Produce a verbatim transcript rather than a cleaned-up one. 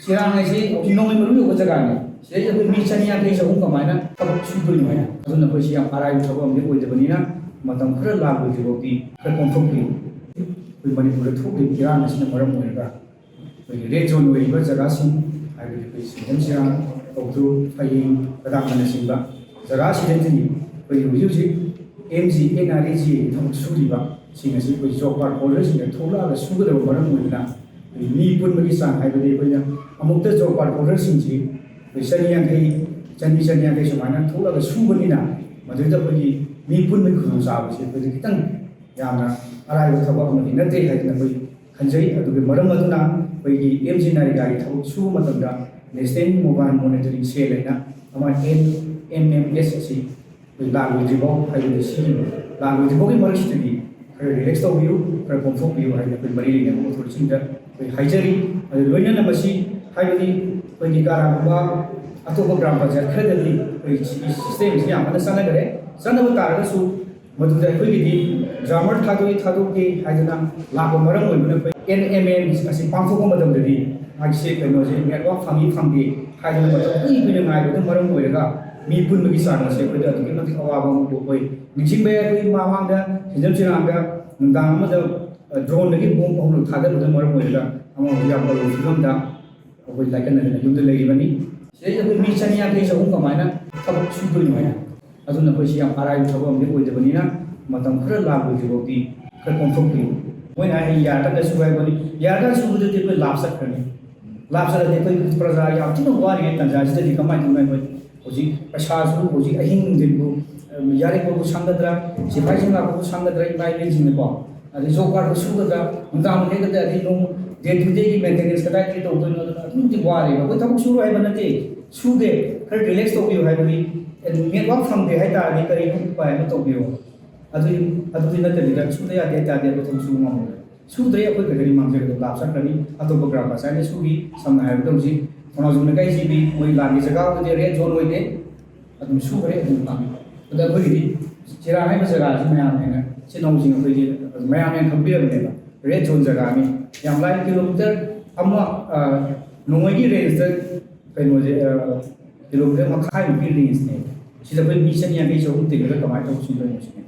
ꯆꯤꯔꯥꯡ ꯍꯥꯏꯁꯤ ꯆꯤꯡꯅꯣꯡꯒꯤ ꯃꯔꯨ ꯑꯣꯏꯕ ꯖꯒꯥꯅꯤ꯫ ꯁꯤꯗꯩꯗ ꯑꯩꯈꯣꯏ ꯃꯤ ꯆꯅꯤ ꯌꯥꯡꯈꯩ ꯆꯍꯨꯝ ꯀꯃꯥꯏꯅ ꯊꯕꯛ ꯁꯨꯗꯣꯏꯅꯣ ꯍꯥꯏꯅ꯫ ꯑꯗꯨꯅ ꯑꯩꯈꯣꯏꯁꯤ ꯌꯥꯝ ꯑꯔꯥꯏꯕ ꯊꯕꯛ ꯑꯃꯗꯤ ꯑꯣꯏꯗꯕꯅꯤꯅ, ꯃꯇꯝ ꯈꯔ ꯂꯥꯛꯂꯣꯏꯗ꯭ꯔꯤꯐꯥꯎꯗꯤ ꯈꯔ ꯀꯣꯝꯊꯣꯛꯄꯤꯌꯨ꯫ ꯑꯩꯈꯣꯏ ꯃꯅꯤꯄꯨꯔꯗ ꯊꯣꯛꯂꯤꯕ ꯏꯔꯥꯡ ꯑꯁꯤꯅ ꯃꯔꯝ ꯑꯣꯏꯔꯒ ꯑꯩꯈꯣꯏꯒꯤ red zone ꯑꯣꯏꯔꯤꯕ ꯖꯒꯥꯁꯤꯡ, ꯍꯥꯏꯕꯗꯤ ꯑꯩꯈꯣꯏ ꯁꯤꯡꯖꯝ ꯆꯤꯔꯥꯡ, ꯀꯧꯕ꯭ꯔꯨ, ꯐꯌꯦꯡ, ꯀꯗꯥꯡꯕꯅꯆꯤꯡꯕ ꯖꯒꯥꯁꯤꯗꯗꯤ ꯑꯩꯈꯣꯏꯒꯤ ꯍꯧꯖꯤꯛ ꯍꯧꯖꯤꯛ M G N R E G A ꯊꯕꯛ ꯁꯨꯔꯤꯕꯁꯤꯡ ꯑꯁꯤ ꯑꯩꯈꯣꯏ job card holderꯁꯤꯡꯅ ꯊꯣꯛꯂꯛꯑꯒ ꯁꯨꯒꯗꯕ ꯃꯔꯝ ꯑꯣꯏꯗꯨꯅ, ꯑꯩꯈꯣꯏ ꯃꯤ ꯄꯨꯟꯕꯒꯤ ꯆꯥꯡ, ꯍꯥꯏꯕꯗꯤ ꯑꯩꯈꯣꯏꯅ ꯑꯃꯨꯛꯇ job card holderꯁꯤꯡꯁꯤ ꯑꯩꯈꯣꯏ ꯆꯅꯤ ꯌꯥꯡꯈꯩ, ꯆꯅꯤ, ꯆꯅꯤ ꯌꯥꯡꯈꯩ ꯁꯨꯃꯥꯏꯅ ꯊꯣꯛꯂꯒ ꯁꯨꯕꯅꯤꯅ, ꯃꯗꯨꯗ ꯑꯩꯈꯣꯏꯒꯤ ꯃꯤ ꯄꯨꯟꯕꯒꯤ ꯈꯨꯗꯣꯡꯆꯥꯕꯁꯤ ꯑꯩꯈꯣꯏꯗ ꯈꯤꯇꯪ ꯌꯥꯝꯅ ꯑꯔꯥꯏꯕ ꯊꯕꯛ ꯑꯃꯗꯤ ꯅꯠꯇꯦ ꯍꯥꯏꯗꯅ ꯑꯩꯈꯣꯏ ꯈꯟꯖꯩ꯫ ꯑꯗꯨꯒꯤ ꯃꯔꯝ ꯑꯗꯨꯅ ꯑꯩꯈꯣꯏꯒꯤ M G N R E G Aꯒꯤ ꯊꯕꯛ ꯁꯨꯕ ꯃꯇꯝꯗ National Mobile Monitoring Cell ꯍꯥꯏꯅ ꯑꯃ, N M M S ꯑꯁꯤ ꯑꯩꯈꯣꯏ ꯂꯥꯛꯂꯣꯏꯗ꯭ꯔꯤꯐꯥꯎ, ꯍꯥꯏꯕꯗꯤ ꯁꯤꯒꯤ ꯂꯥꯛꯂꯣꯏꯗ꯭ꯔꯤꯐꯥꯎꯒꯤ ꯃꯔꯛꯁꯤꯗꯗꯤ ꯈꯔ relax ꯇꯧꯕꯤꯌꯨ, ꯈꯔ ꯀꯣꯝꯊꯣꯛꯄꯤꯌꯨ ꯍꯥꯏꯅ ꯑꯩꯈꯣꯏ ꯃꯔꯤ ꯂꯩꯅꯕ authorityꯁꯤꯡꯗ ꯑꯩꯈꯣꯏ ꯍꯥꯏꯖꯔꯤ꯫ ꯑꯗꯨ ꯂꯣꯏꯅꯅ ꯃꯁꯤ, ꯍꯥꯏꯕꯗꯤ ꯑꯩꯈꯣꯏꯒꯤ ꯀꯅꯥꯒꯨꯝꯕ ꯑꯇꯣꯞꯄ ꯒ꯭ꯔꯥꯝ ꯄꯟꯆꯥꯌꯠ ꯈꯔꯗꯗꯤ ꯑꯩꯈꯣꯏ ꯁꯤꯒꯤ systemꯁꯤ ꯌꯥꯝ ꯀꯟꯅ ꯆꯠꯅꯈꯔꯦ꯫ ꯆꯠꯅꯕ ꯇꯥꯔꯒꯁꯨ ꯃꯗꯨꯗ ꯑꯩꯈꯣꯏꯒꯤꯗꯤ grammar ꯊꯥꯗꯣꯛꯏ ꯊꯥꯗꯣꯛꯇꯦ ꯍꯥꯏꯗꯅ ꯂꯥꯛꯄ ꯃꯔꯝ ꯑꯣꯏꯕꯅ, ꯑꯩꯈꯣꯏ N M M ꯑꯁꯤ ꯄꯥꯡꯊꯣꯛꯄ ꯃꯇꯝꯗꯗꯤ ꯃꯥꯒꯤꯁꯦ, ꯀꯩꯅꯣꯁꯦ, network ꯐꯪꯏ ꯐꯪꯗꯦ ꯍꯥꯏꯗꯅ ꯃꯇꯝ ꯀꯨꯏ ꯀꯨꯏꯅ ꯉꯥꯏꯕꯗꯨꯅ ꯃꯔꯝ ꯑꯣꯏꯔꯒ ꯃꯤ ꯄꯨꯟꯕꯒꯤ ꯆꯥꯡ ꯑꯁꯦ ꯑꯩꯈꯣꯏꯗ ꯑꯗꯨꯛꯀꯤ ꯃꯇꯤꯛ ꯑꯋꯥꯕ ꯑꯃ ꯑꯣꯏ꯫ ꯅꯤꯡꯁꯤꯡꯕ ꯌꯥꯏ, ꯑꯩꯈꯣꯏ ꯃꯃꯥꯡꯗ ꯁꯤꯡꯖꯝ ꯆꯤꯔꯥꯡꯗ ꯅꯨꯡꯗꯥꯡ ꯑꯃꯗ, ꯑ, droneꯗꯒꯤ bomb ꯑꯍꯨꯝꯂꯛ ꯊꯥꯗꯕꯗꯨꯅ ꯃꯔꯝ ꯑꯣꯏꯔꯒ ꯑꯃ ꯍꯧꯖꯤꯛ ꯌꯥꯝ ꯇꯧꯕ ꯐꯤꯕꯝꯗ ꯑꯩꯈꯣꯏ ꯂꯥꯏꯀꯠꯅꯗꯅ ꯌꯨꯝꯗ ꯂꯩꯔꯤꯕꯅꯤ꯫ ꯁꯤꯗꯩꯗ ꯑꯩꯈꯣꯏ ꯃꯤ ꯆꯅꯤ ꯌꯥꯡꯈꯩ ꯆꯍꯨꯝ ꯀꯃꯥꯏꯅ ꯊꯕꯛ ꯁꯨꯗꯣꯏꯅꯣ ꯍꯥꯏꯅ꯫ ꯑꯗꯨꯅ ꯑꯩꯈꯣꯏꯁꯤ ꯌꯥꯝ ꯑꯔꯥꯏꯕ ꯊꯕꯛ ꯑꯃꯗꯤ ꯑꯣꯏꯗꯕꯅꯤꯅ, ꯃꯇꯝ ꯈꯔ ꯂꯥꯛꯂꯣꯏꯗ꯭ꯔꯤꯐꯥꯎꯗꯤ ꯈꯔ ꯀꯣꯝꯊꯣꯛꯄꯤꯌꯨ꯫ ꯃꯣꯏꯅ ꯍꯥꯏ, ꯌꯥꯔꯀꯥꯟꯗ ꯁꯨ ꯍꯥꯏꯕꯅꯤ, ꯌꯥꯔꯀꯥꯟꯗ ꯁꯨꯕꯗꯗꯤ ꯑꯩꯈꯣꯏ ꯂꯥꯞ ꯆꯠꯈ꯭ꯔꯅꯤ꯫ ꯂꯥꯞ ꯆꯠꯂꯗꯤ ꯑꯩꯈꯣꯏ ꯄ꯭ꯔꯖꯥ ꯌꯥꯝ ꯊꯤꯅ ꯋꯥꯔꯤꯉꯩ ꯇꯥꯟꯖꯥꯁꯤꯗꯗꯤ ꯀꯃꯥꯏꯅ ꯇꯧꯅꯤ? ꯑꯩꯈꯣꯏ ꯍꯧꯖꯤꯛ ꯄꯩꯁꯥꯁꯨ, ꯍꯧꯖꯤꯛ ꯑꯍꯤꯡ ꯅꯨꯡꯊꯤꯜꯕꯨ, ꯑ, ꯌꯥꯔꯦ ꯀꯧꯕ ꯁꯪꯒꯗ꯭ꯔꯥ, ꯁꯤꯐꯥꯏꯁꯤꯡ ꯂꯥꯛꯄꯕꯨ ꯁꯪꯒꯗ꯭ꯔꯥ, ꯏꯃꯥ ꯏꯕꯦꯟꯁꯤꯡꯅꯀꯣ? ꯑꯗꯩ job cardꯕꯨ ꯁꯨꯒꯗ꯭ꯔꯥ, ꯅꯨꯡꯗꯥꯡ ꯂꯦꯛꯀꯗ꯭ꯔꯥ, ꯑꯗꯩ ꯅꯣꯡ day to dayꯒꯤ maintenance ꯀꯗꯥꯏꯗꯒꯤ ꯇꯧꯗꯣꯏꯅꯣ? ꯑꯗꯨꯅ ꯑꯗꯨꯝꯗꯤ ꯋꯥꯔꯦꯕ꯫ ꯑꯩꯈꯣꯏ ꯊꯕꯛ ꯁꯨꯔꯣꯏ ꯍꯥꯏꯕ ꯅꯠꯇꯦ, ꯁꯨꯗꯦ, ꯈꯔ relax ꯇꯧꯕꯤꯌꯨ ꯍꯥꯏꯕꯅꯤ꯫ Network ꯐꯪꯗꯦ ꯍꯥꯏꯇꯥꯔꯗꯤ ꯀꯔꯤꯅꯣ ꯎꯄꯥꯏ ꯑꯃ ꯇꯧꯕꯤꯌꯣ꯫ ꯑꯗꯨ, ꯑꯗꯨꯗꯤ ꯅꯠꯇꯕꯤꯗ ꯁꯨꯗ ꯌꯥꯗꯦ ꯍꯥꯏꯇꯥꯔꯗꯤ ꯑꯩꯈꯣꯏ ꯊꯕꯛ ꯁꯨꯕ ꯉꯝꯃꯣꯏ꯫ ꯁꯨꯗ꯭ꯔꯦ, ꯑꯩꯈꯣꯏ ꯈꯛꯇꯅꯤ ꯃꯥꯡꯖꯒꯗꯕ, ꯂꯥꯞ ꯆꯠꯈ꯭ꯔꯅꯤ꯫ ꯑꯇꯣꯞꯄ ꯒ꯭ꯔꯥꯝ ꯄꯟꯆꯥꯌꯠꯅ ꯁꯨꯈꯤ꯫ ꯁꯝꯅ ꯍꯥꯏꯔꯕꯗ ꯍꯧꯖꯤꯛ ꯊꯣꯡꯅꯥꯎꯖꯝ ꯂꯩꯀꯥꯏꯁꯤꯗꯤ ꯃꯣꯏ ꯂꯥꯟꯒꯤ ꯖꯒꯥ ꯑꯣꯏꯗꯦ, red zone ꯑꯣꯏꯗꯦ, ꯑꯗꯨꯝ ꯁꯨꯈ꯭ꯔꯦ, ꯑꯗꯨꯝ ꯐꯪꯉꯤ꯫ ꯑꯗ ꯑꯩꯈꯣꯏꯒꯤꯗꯤ ꯆꯤꯔꯥꯡ ꯍꯥꯏꯕ ꯖꯒꯥꯁꯤ ꯃꯌꯥꯝꯅ, ꯏꯆꯤꯟ ꯏꯅꯥꯎꯁꯤꯡ ꯑꯩꯈꯣꯏꯒꯤ ꯃꯌꯥꯝꯅ ꯈꯪꯕꯤꯔꯕꯅꯦꯕ, red zone ꯖꯒꯥꯅꯤ꯫ ꯌꯥꯝ ꯂꯥꯏ, kilometre ꯑꯃ, ꯑ, ꯅꯣꯡꯃꯩꯒꯤ ꯔꯦꯟꯖꯇ ꯀꯩꯅꯣꯁꯦ ꯀꯤꯂꯣꯃꯤꯇꯔ ꯃꯈꯥꯏꯃꯨꯛꯀꯤ ꯔꯦꯟꯖꯅꯦ꯫ ꯁꯤꯗ ꯑꯩꯈꯣꯏ ꯃꯤ ꯆꯅꯤ ꯌꯥꯡꯈꯩ ꯆꯍꯨꯝ ꯇꯤꯜꯂꯒ ꯀꯃꯥꯏꯅ ꯇꯧꯁꯤꯟꯗꯣꯏꯅꯣ ꯁꯤꯅꯦ꯫